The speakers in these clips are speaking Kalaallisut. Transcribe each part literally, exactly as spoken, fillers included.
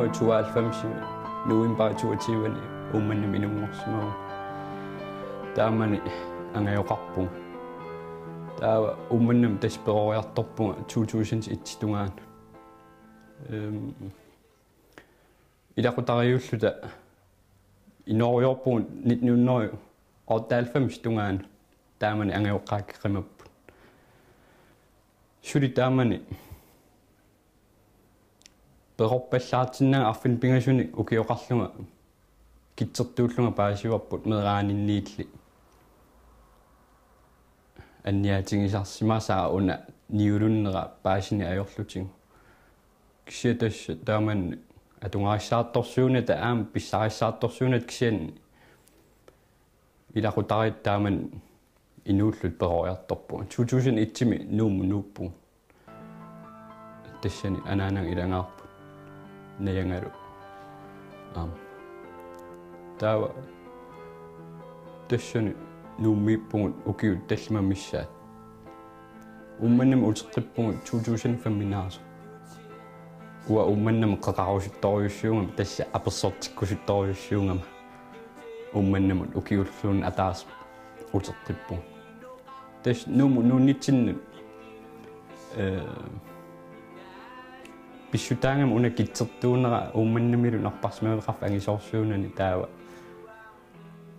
Tooghalvfems november toogtyve Uummannami inunngorsimavunga. Taamani angajoqarpunga. Taava Uummannami tassa peroriartorpunga to tusind et tungaanut. Øhm, ilaqutariiulluta inooriarpunga nitten hundrede otteoghalvfems tungaanut. Taamani angajoqqaakka qimapput. Suli taamani perorpallaartinnanga arfineq-pingasunik ukioqarlunga gitsertuullunga paasivarput meeraaninniilli anniaatigisarsimasaa una niulunnera paasineq ajorlutigu. Kisianni tassa taamani atugarissaartorsuunata aamma pissarissaartorsuunata kisianni ilaqutariit taamani inuulluta peroriartorpunga. To tusind et-imi Nuummut nuuppunga. Tassani anaanaga ilagaarput. Najagalu. Aamma. Taava tassani Nuummiippugut ukiut tallimat missaat. Uummannami uteqqippugut to tusind fem-inaasoq. Uanga Uummannami qeqarusuttorujussuugama, tassa apersortikkusuttorujussuugama. Uummannamut ukiulluunniit ataaseq uteqqippugut. Tassa Nuummut nuunnitsinnut, øh, pissutaagama una gitsertuunera Uummannamilu napparsimaveqarfik angisoorsuunani taava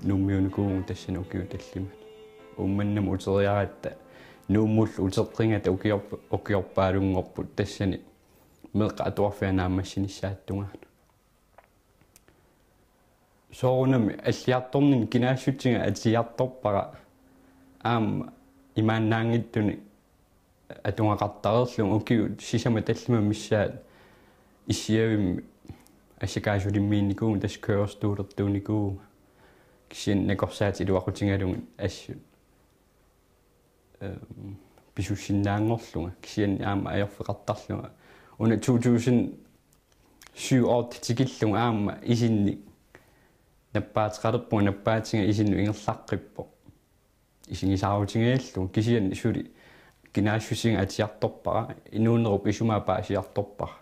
Nuummiunikuuvugut tassani ukiut tallimat. Uummannamut uteriaratta Nuummullu uteqqigata ukiorp-, ukiorpaalunngorput tassani meeqqat atuarfiat naammassinissaata tungaanut. Soorunami alliartorninni kinaassutiga atsiartorpara aamma imaannaanngitsunik atugaqartareerlunga ukiut sisamat tallimat missaat issiavimmi assakaasulimmiinnikuuvunga tassa kørestolertuunikuuvunga. Kisianni nakorsaatit iluaqutigalugit assut, øhm, pisussinnaanngorlunga. Kisianni aamma ajorfeqartarlunga. Una to tusind syv-imi tikillugu aamma isinnik nappaateqalerpunga, nappaatiga isinnut ingerlaqqippoq. Isigisaarutigigallugu kisianni suli kinaassutiga atsiartorpara, inuunerup isumaa paasiartorpara.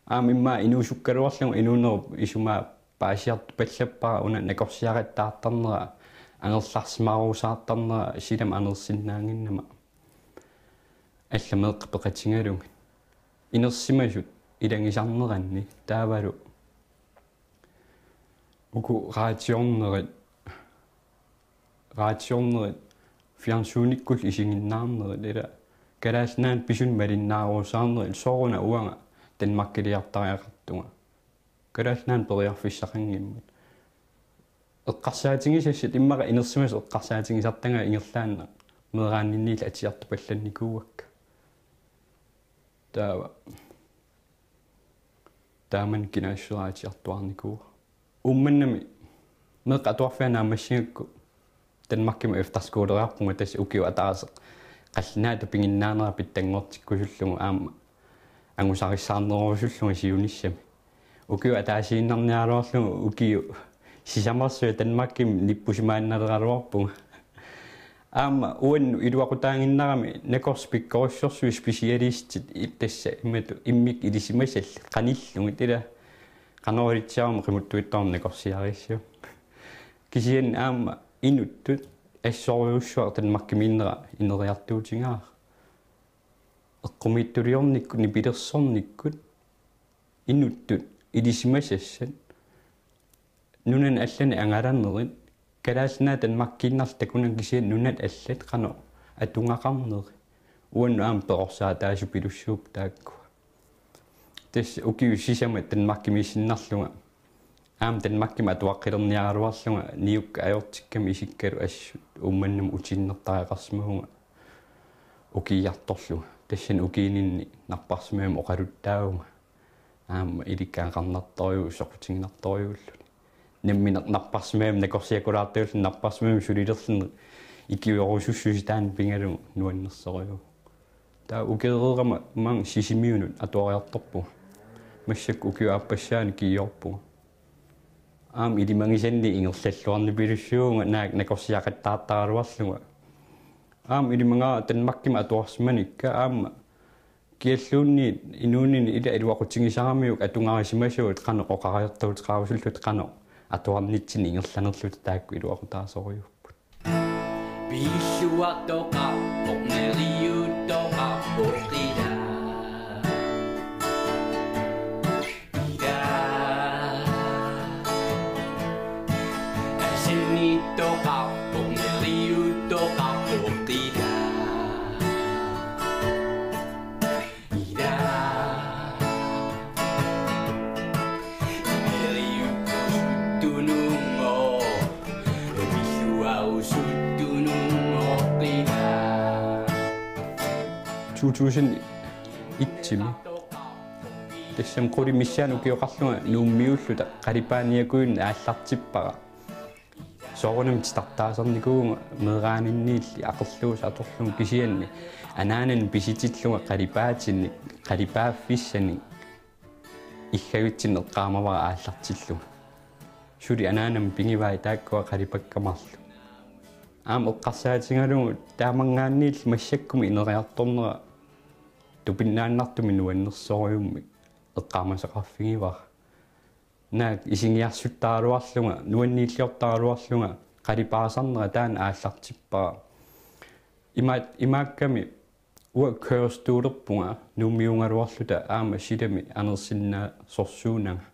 Aamma immaqa inuusukkaluarlugu inuunerup isumaa paasiartupallappara una nakorsiaqattaartarnera, angerlarsimaarusaartarnera silamut aneersinnaannginnama. Allat meeqqat peqatigalugit. Inersimasut ilagisarneranni taavalu uku raatiornerit, raatiornerit, fjernsynikkullu isiginnaarnerit, ila Kalaallit Nunaanni pisunik malinnaarusaarnerit, sooruna uanga Danmarkiliartariaqartunga. Kalaallit Nunaanni periarfissaqanngimmat. Eqqarsaatigisassat immaqa inersimasut eqqarsaatigisartagaat ingerlaannaq meeraaninniillu atsiartupallannikuuakka. Taava. Taamani kinaassuseq atsiartuaarnikuuara. Uummannami meeqqat atuarfiat naammassigakku Danmarkimi efterskoleriarpunga tassa ukioq ataaseq qallunaatut piginnaanera pitsanngortikkusullugu aamma angusarissaarnerusullunga siunissami. Ukioq ataasiinnarniaraluarlugu ukiut sisamarsuaq Danmarkimi nippusimaannaleraluarpunga. Aamma uannut iluaqutaaginnarami nakorsat pikkorissorsuit specialistit i-, tassa imatut immikkut ilisimasallit qanillugit ila qanoq ilitsiaruma qimuttuittarami nakorsiariissuup. Kisianni aamma inuttut assorujussuaq Danmarkimiinnera ineriartuutigaara. Eqqumiitsuliornikkut, nipilersornikkut, inuttut ilisimasassat, nunani allani angalanerit, Kalaallit Nunaat Danmarkiinnarlugu takuneq kisianni nunat allat qanoq atugaqarnerit, uannut aamma perorsaataasupilussuupput taakkua. Tassa ukiut sisamat Danmarkimiissinnarlunga, aamma Danmarkimi atuaqqilerniaraluarlunga niukka ajortikkama isikkalu assut Uummannamut utiinnertariaqarsimavunga ukiiartorlunga. Tassani ukiininni napparsimmavimmi oqaluttaavunga. Aamma ilikkagaqarnartorujuuvoq soqutiginartorujuulluni. Nammineq napparsimmavimmi nakorsiakulaartuulluni napparsimmavimmi sulilerluni ikiuerusussusi taanna pigalugu nuannersorujuuvoq. Taava ukereerama maanga Sisimiunut atuariartorpunga. Massakkut ukiup aappassaani kiiorpunga. Aamma ilimagisanni ingerlalluarnipilussuuvunga naak nakorsiaqattaartaraluarlunga. Aamma ilimagaara Danmarkimi atuarsimanikka aamma kialluunniit inuunini ila iluaqutigisaramiuk atugarisimasut qanoq oqariartuuteqarusulluta qanoq atuarnitsinni ingerlanerluta taakku iluaqutaasorujuupput. Pilluartoqarpoq neriuttoqarpoq ila. Ila. Asennittoqarpoq neriuttoqarpoq ila. Ila. Neriuttoqarpoq tunungo. Pilluarusuttunungo ila. To tusind et-imi. Tassami qulit missaanni ukioqarlunga Nuummiulluta qalipaaniakujunnut aallartippara. Soorunami titartaasarnikuuvunga meeraaninniilli aqerluusaq atorlugu kisianni anaanani pisitillunga qalipaatinik qalipaaffissanik iggavitsinni eqqaamavara aallartillunga. Suli anaanama pigivai taakkua qalipakka marluk. Aamma eqqarsaatigalugu taamanngaanniilli massakkumi ineriartornera tupinnaannartumik nuannersorujummik eqqaamasaqarfigivara. Naak isigiarsuttaraluarlunga, nuanniilliortaraluarlunga, qalipaasarnera taanna aallartippara. Ima-, imaakkami uanga kørestolerpunga Nuummiugaluarluta aamma silami anersinnaasorsuunanga.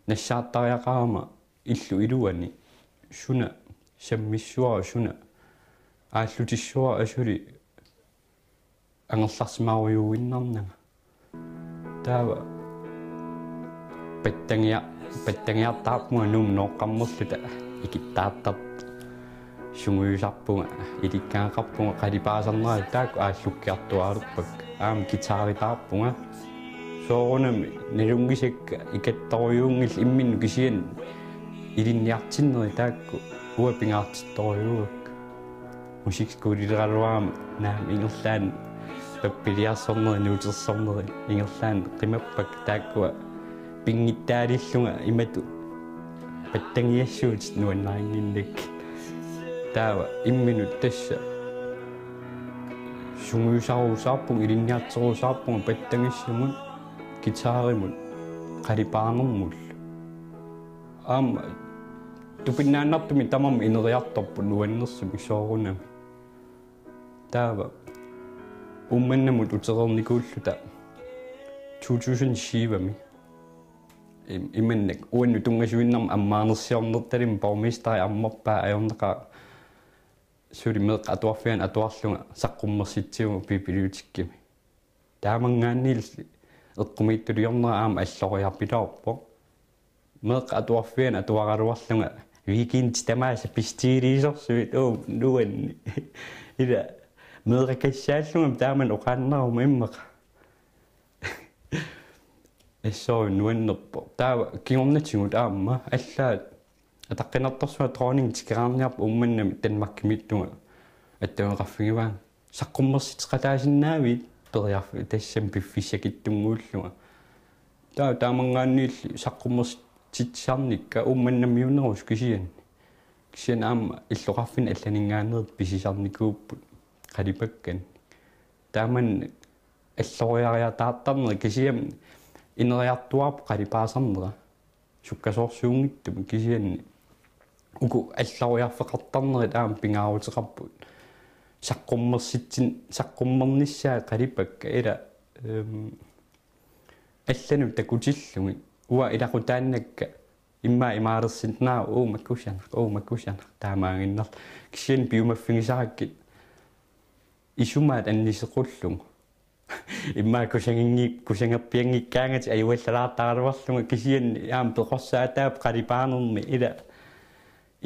Nassaartariaqarama illup iluani suna sammissuara suna aallutissuara asuli angerlarsimaarujuinnarnanga. Taava pattangia-, pattangiartaarpunga Nuummut nooqqammerluta ikittaartartut. Sungiusarpunga, ilikkagaqarpunga, qalipaasarnera taakku aallukkiartuaalerpakka. Aamma guitaritaarpunga. Soorunami nalunngisakka ikattorujuunngillat imminnut kisianni ilinniartinneri taakku uanga pingaartittorujuugakka. Musikskolileraluarama naamik ingerlaannaq pappiliarsorneri nuutersorneri ingerlaannaq qimappakka taakkua pinngitsaalillunga imatut pattangiassuutit nuannarinnginnakkit. Taava imminut tassa sungiusarusaarpunga ilinniartorusaarpunga pattangissamut guitarimut qalipaanermullu. Aamma tupinnaannartumik tamarmik ineriartorput nuannersumik soorunami. Taava Uummannamut utereernikuulluta to tusind syv-imi. Im-, imannak uannut tunngasuinnarmik ammaanersiornertalimmik borgmesteri ammarpaa ajornaqaaq suli meeqqat atuarfianni atuarlunga saqqummersitsivunga bibliotekimi. Taamanngaanniilli eqqumiitsuliornera aamma alloriarpiloorpoq. Meeqqat atuarfianni atuaraluarlunga weekendit tamaasa bestiiliisorsuit uuma nuanni. Ila meeraqassaallunga taamani oqaannaruma immaqa. Assorsuaq nuannerpoq. Taava kingornatigut aamma allaat ataqqinartorsuaq dronning tikeraarniarpoq Uummannami Danmarkimiittunga attaveqarfigivaanga. Saqqummersitseqataasinnaavit periarfi tassami piffissakitsunnguullunga. Taava taamanngaanniilli saqqummersitsisarnikka Uummannamiuunerusut kisianni. Kisianni aamma illoqarfinni allaninngaanneersut pisisarnikuupput qalipakkannik. Taamani alloriariataartarneri kisianni ineriartuaarput qalipaasarnera. Sukkasoorsuunngitsumik kisianni uku alloriarfeqartarnerit aamma pingaaruteqarput. Saqqummersitsin-, saqqummernissaat qalipakka ila, ehm, allanut takutillugit. Uanga ilaqutaannakka immaqa imaalersinnaavoq uuma kusanaq, uuma kusanaq taamaaginnarlu. Kisianni piumaffigisarakkit isumaat annisequllugu. Immaqa kusaginngi-, kusagerpianngikkaangatik ajuallalaartaraluarlunga kisianni aamma peqorsaataapput qalipaanermi ila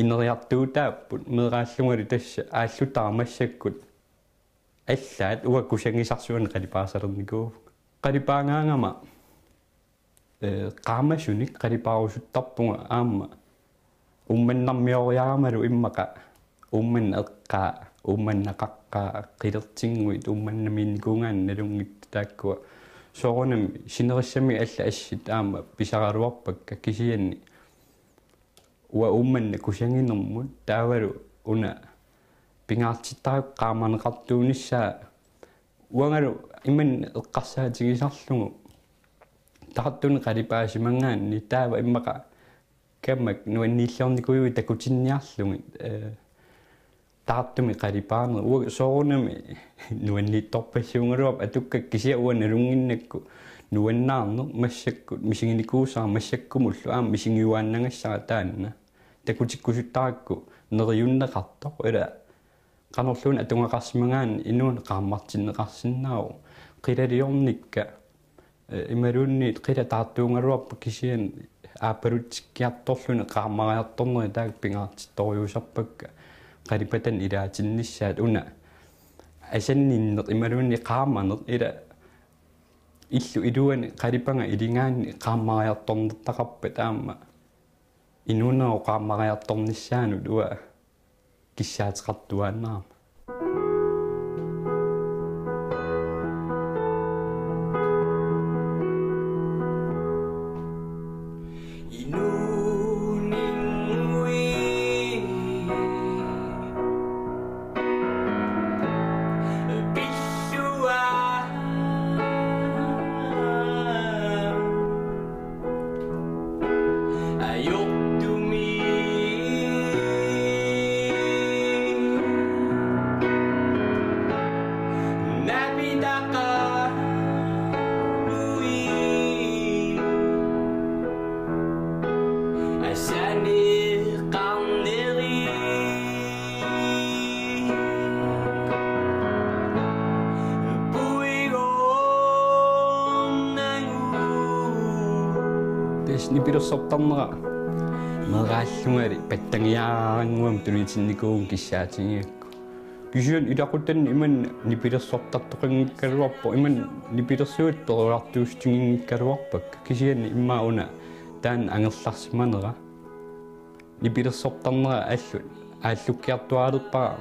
ineriartuutaapput meeraallungalu tassa aalluttara massakkut. Allaat uanga kusagisarsuarnik qalipaasalernikuuvunga. Qalipaagaangama ee, qaamasunik qalipaarusuttarpunga aamma Uummannarmioriaramalu immaqa Uummannap eqqaa, Uummannap qaqqaa, qilertinnguit, Uummannamiinnikuugaanni nalunngitsut taakkua. Soorunami sinerissami allat assit aamma pisaraluarpakka kisianni uanga Uummannaq kusaginermut taavalu una pingaartittarakku qaamaneqartuunissaa Uangalu imannak eqqarsaatigisarlugu taartunik qalipaasimagaanni taava immaqa kammak nuanniilliornikuujuit takutinniarlugit, eh, taartumik qalipaaneq. Uanga soorunami nuanniittorpassuugaluarpoq, atukkakka kisianni uanga nalunnginnakku nuannaarneq massakkut misiginikuusara massakkumullu aamma misigiuaannagassara taanna. Takutikkusuttarakku neriunneqartoq ila qanorluunniit atugaqarsimagaanni inuuneq qaammartinneqarsinnaavoq. Qilaliornikka, eh, imaluunniit qila taartuugaluarpat kisianni aappalutsikkiartorluni qaammariartornerit taakku pingaartittorujussuusarpakka qalipatanik ilaatinnissaat. Una asanninneq imaluunniit qaamaneq ila illup iluani qalipagaq iligaanni qaammariartornertaqarpat aamma inuunerup qaammariartornissaanut uanga kissaateqartuaannarama. Tassa nipilersortarnera meeraallungali pattangiaarannguamik tunitinnikuuvunga kissaatigigakku. Kisianni ilaquttani imannak nipilersortartoqanngikkaluarpoq, imannak nipilersuutit periartuussutiginngikkaluarpakka. Kisianni immaqa una taanna angerlarsimanera. Nipilersortarnera allu-, aallukkiartuaalerpara.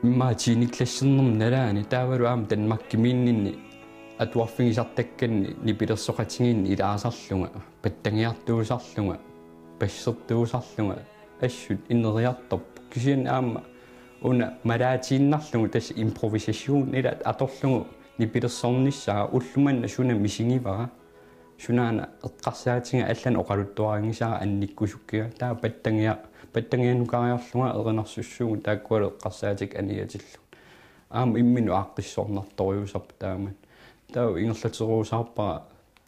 Immaqa tiende klassernermi nalaani taavalu aamma Danmarkimiinninni atuarfigisartakkanni nipilersoqatigiinneq ilaasarlunga, pattangiartuusarlunga, passertuusarlunga, assut ineriartorpoq. Kisianni aamma una malaatiinnarlugu tassa improvisation ila atorlugu nipilersornissaa, ulloq manna suna misigivara. Sunaana eqqarsaatiga allanik oqaluttuarinngisara annikkusukkiga. Taava pattangia-, pattangianukariarlunga erinarsussuugut taakkualu eqqarsaatikka aniatillugit. Aamma imminut aaqqissornartorujussuusarpoq taamani. Taava ingerlaterusaarpara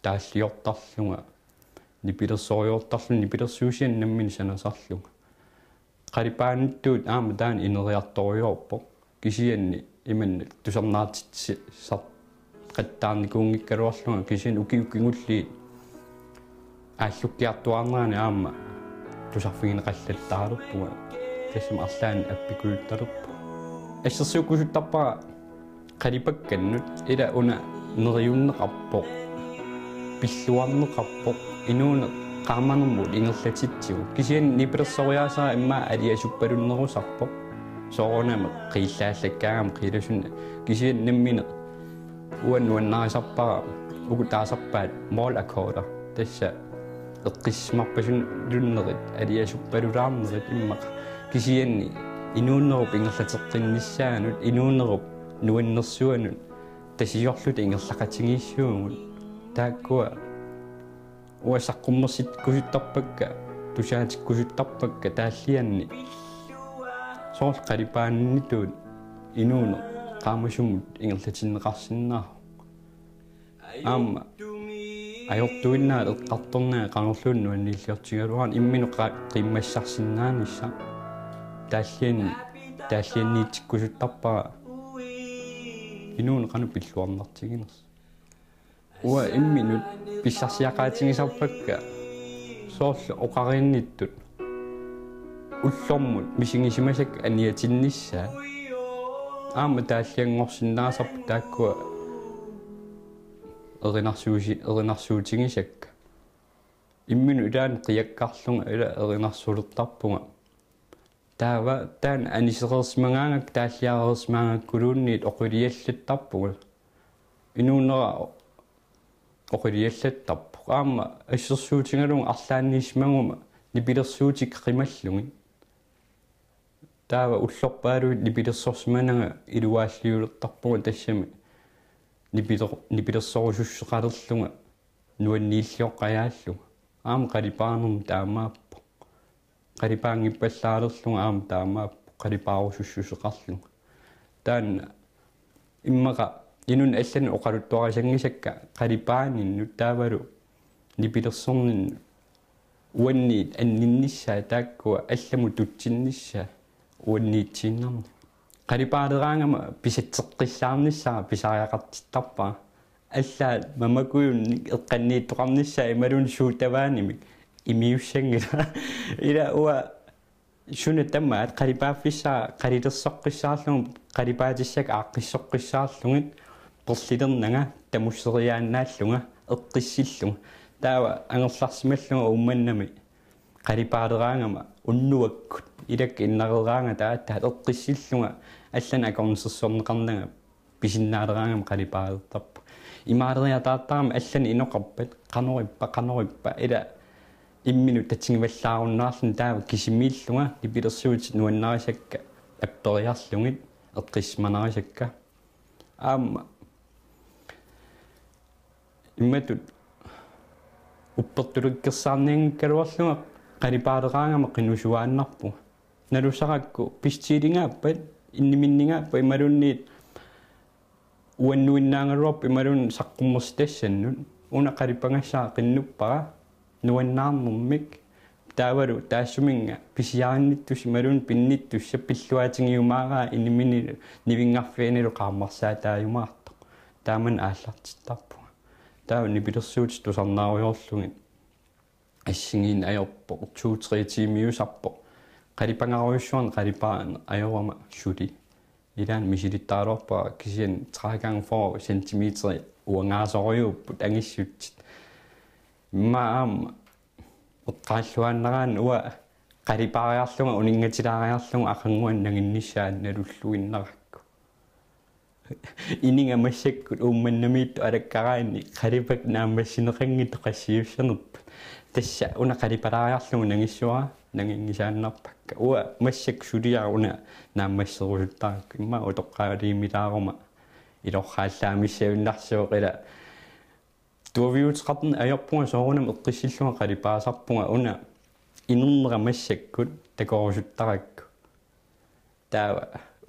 taalliortarlunga, nipilersoriortarlunga, nipilersuusianik nammineq sanasarlunga. Qalipaanittut aamma taanna ineriartorujoorpoq. Kisianni imannak tusarnaartitsisartaqattaarnikuunngikkaluarlunga, kisianni ukiut kingulliit aallukkiartuaarnerani aamma tusarfigineqallattaalerpunga. Tassami arlaannik appikkujuttalerpunga. Assersuukkusuttarpara qalipakkannut ila una neriunneqarpoq, pilluarneqarpoq, inuuneq qaamanermut ingerlatitsigu. Kisianni nipilersoriaasaa immaqa aliasuppalunnerusarpoq. Soorunami qiillaallakkaangama qiilasunna. Kisianni nammineq uanga nuannarisarpara uku taasarpaat målakkorder. Tassa eqqissisimarpasunnerit aliasuppalulaarnerit immaqa. Kisianni inuunerup ingerlateqqinnissaanut, inuunerup nuannersuanut tasiorluta ingerlaqatigiissuugut. Taakkua uanga saqqummersikkusuttarpakka, tusaatikkusuttarpakka taallianni. Soorlu qalipaaninnittut inuuneq qaamasumut ingerlatinneqarsinnaavoq. Aamma ajortuinnaat eqqartornera qanorluunniit nuanniilliortigigaluarani imminut qa-, qiimmassarsinnaanissaq. Taallian-, taallianniitsikkusuttarpara inuuneq qanoq pilluarnartiginersoq. Uanga imminut pissarsiaqaatigisarpakka soorlu oqariinnittut ullormut misigisimasakka aniatinnissaat. Aamma taallianngorsinnaasarput taakkua erinarsuusi-, erinarsuutigisakka. Imminut ilaanni qiakkarlunga ila erinarsulertarpunga. Taava taanna anisereersimagaangakku taalliareersimagaangakkuluunniit oqiliallattarpunga. Inuunera oqiliallattarpoq. Aamma assersuutigalugu arlaanniissimaguma nipilersuutikka qimallugit. Taava ullorpaaluit nipilersorsimananga iluaalliulertarpunga tassami nipiler-, nipilersorusussuseqalerlunga nuanniilliuqqajaallunga. Aamma qalipaanermut taamaappoq. Qalipaanngippallaalerlunga aamma taamaappoq qalipaarusussuseqarlunga. Taanna immaqa inunnut allanut oqaluttuarisanngisakka qalipaaninnut taavalu nipilersorninnut uanniit anninnissaat taakkua allamut tutsinnissaat uanniitsiinnarnut. Qalipaaleraangama pisatseqqissaarnissara pisariaqartittarpara. Allaat mamakujunnik eqqanniittoqarnissaa imaluunniit suutavaanimik imiussanngilaq. Ila uanga suna tamaat qalipaaffissara qalilersoqqissaarlugu qalipaatissakka aaqqissoqqissaarlugit perlilernanga tamusseriaannaallunga eqqissillunga. Taava angerlarsimallunga Uummannami qalipaaleraangama unnuakkut ilakka innareeraangata aatsaat eqqissillunga allanik akornusersorneqarnanga pisinnaaleraangama qalipaalertarpunga. Imaaleriataartarama allanik inoqarpat qanorippa qanorippa ila imminut tatigivallaarunnaarluni taava kisimiillunga nipilersuutit nuannarisakka apperiarlugit eqqissimanarisakka. Aamma imatut uppertulikkersaarnianngikkaluarlunga qalipaaleraangama qinusuaannarpunga. Nalusarakku pistiligaappat, inniminnigaappat imaluunniit uannuinnaagaluarpat imaluunniit saqqummersitassannut una qalipagassara qinnuppara nuannaarnermik taavalu taassuminnga pisiarinnittussaq imaluunniit pinnittussaq pilluaatigiumaaraa inimini nivinngarfianilu qaammarsaataajumaartoq. Taamani aallartittarpunga. Taava nipilersuutit tusarnaarujoorlugit assigiinneq ajorpoq, to-tre tiimiusarpoq. Qalipagarujussuarnik qalipaaneq ajorama suli. Ilaanni misilittaraluarpara kisianni tredive gange fyrre centimeter uangaasorujuupput angissutsit. Immaqa aamma eqqaalluaannaraanni uanga qalipaariarlunga uninngatilaariarlunga aqaguani nanginnissaa nalulluinnarakku. Iniga massakkut Uummannamiittut alakkaraanni qalipakka naammassineqanngitsut qassiussanerput. Tassa una qalipalaariarlugu nangissavara nanginngisaannarpakka. Uanga massakkut suliara una naammasserusuttarakku. Immaqa utoqqaliimilaaruma ilorraallaamissajunnaarsuuq ila. Tuaviuteqarneq ajorpunga soorunami eqqissillunga qalipaasarpunga una inernera massakkut takorusuttarakku. Taava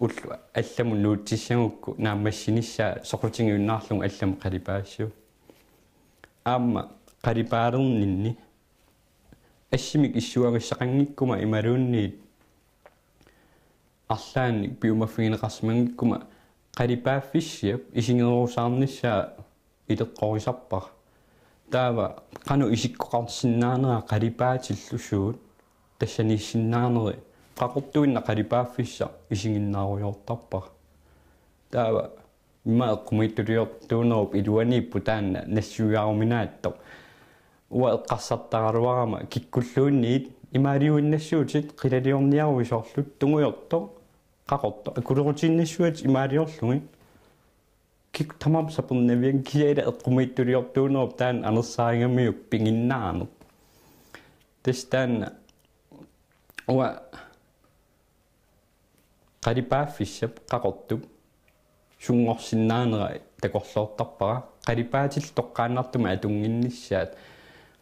ullut allamut nuutsissagukku naammassinissaa soqutigiunnaarlugu allamut qalipaassavara. Aamma qalipaalerninni assimik issuagissaqanngikkuma imaluunniit arlaannik piumaffigineqarsimanngikkuma qalipaaffissap isigerusaarnissaa ileqqorisarpara. Taava qanoq isikkoqarsinnaanera qalipaatillu suut tassaniissinnaaneri qaqortuinnaq qalipaaffissaq isiginnaarujoortarpara. Taava immaqa eqqumiitsuliortuunerup iluaniippoq taanna nassuiaaruminaattoq. Uanga eqqarsartaraluarama kikkulluunniit imaaliuinnassuutit qilaliorniaruit soorlu tungujortoq qaqortoq akulerutiinnassuat imaaliorlugit. Kikkut tamarmik sapernavianngillat, ila eqqumiitsuliortuunerup taanna anersaarigamiuk piginnaaneq. Tassa taanna uanga qalipaaffissap qaqortup sunngorsinnaanera takorloortarpara. Qalipaatillu toqqaannartumik atunnginnissaat.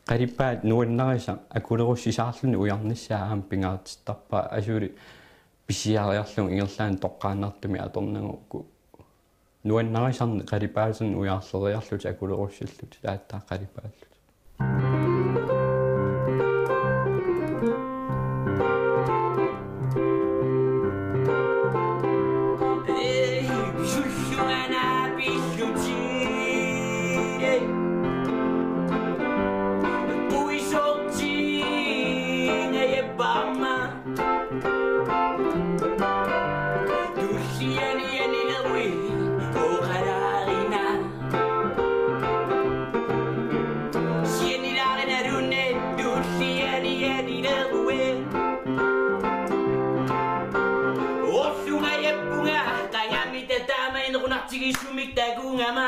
Qalipaat nuannarisaq akulerussisaarluni ujarnissaa aamma pingaartittarpara. Asuli pisiariarlugu ingerlaannaq toqqaannartumik atornagu uku nuannarisarnik qalipaatinnik ujaarleriarlutik akulerussillutik aatsaat qalipaallutik. Tulliani anilerui oqalaarina. Sianilaarina lunne tulliani anilerui. Ollunga jappunga qangamita taama inequnartigisumik takugama.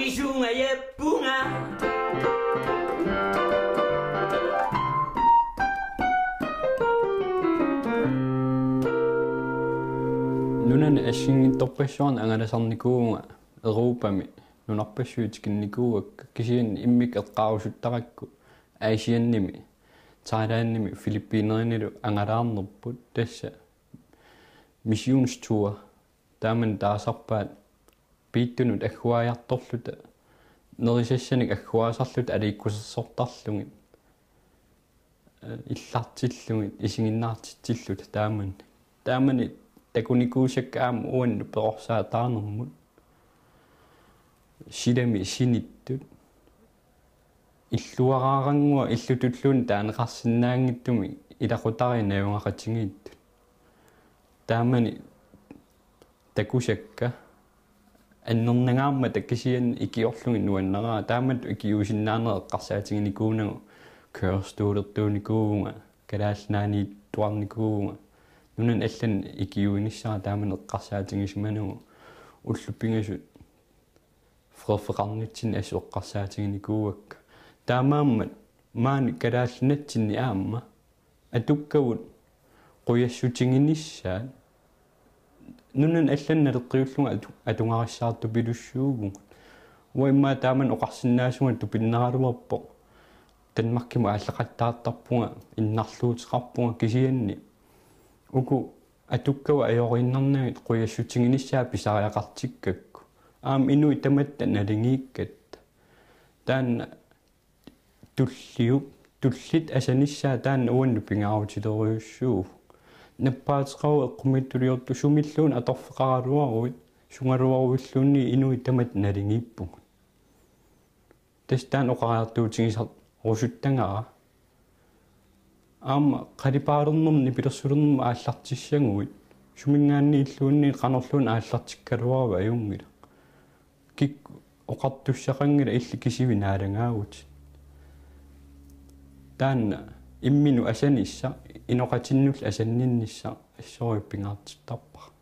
Isungajappunga. Nunani assigiinngitsorpassuarni angalasarnikuuvunga, Europami nunarpassuit tikinnikuuakka, kisianni immikkut eqqaarusuttarakku Asiannimi, Thailandimi, Filippinerianilu angalaarnerput, tassa missionstur. Taamani taasarpaat piittunut agguaajartorluta, nerisassanik agguaasarluta aliikkusersortarlugit, eh, illartillugit, isiginnaartitsilluta taamani. Taamani takunikuusakka aamma uannut perorsaataanermut. Silami sinittut. Illuaraarannguaq illutulluunniit taaneqarsinnaanngitsumik ilaqutariit najugaqatigiittut. Taamani takusakka annernangaarmata, kisianni ikiorlugit nuannaraara. Taamatut ikiuisinnaaneq eqqarsaatiginikuunagu, kørestoolertuunikuuvunga, Kalaallit Nunaanniittuarnikuuvunga, nunani allani ikiuinissara taamani eqqarsaatigisimavugut. Ullut pingasut freerfeqarnitsinni assut eqqarsaatiginikuuakka. Taamaammat maani Kalaallit Nunatsinni aamma atukkavut qujassutiginissaat nunani allani naleqqiullunga atu-, atugarissaartupilussuuvugut. Uanga immaqa taamani oqarsinnaasunga tupinnaraluarpoq. Danmarkimut aallaqattaartarpunga, innarluuteqarpunga, kisianni uku atukkavut ajoriinnarnagit qujassutiginissaat pisariaqartikkakku. Aamma inuit tamatta naligiikkatta. Taanna tulliup, tullit asanissaat taanna uannut pingaarutilerujussuuvoq. Nappaateqarutta eqqumiitsuliortut sumilluunniit atorfeqaraluaruit, sugaluaruilluunniit inuit tamatta naligiippugut. Tassa taanna oqariartuutigisarusuttagara. Aamma qalipaalernermut nipilersulernermut aallartissaguit, suminngaanniilluunniit qanorluunniit aallartikkaluaruit ajunngilaq. Kikkut oqartussaqanngilaq, illit kisivit naalagaavutit. Taanna imminut asanissaq, inoqatinnullu asanninnissaq assorujuk pingaartittarpara.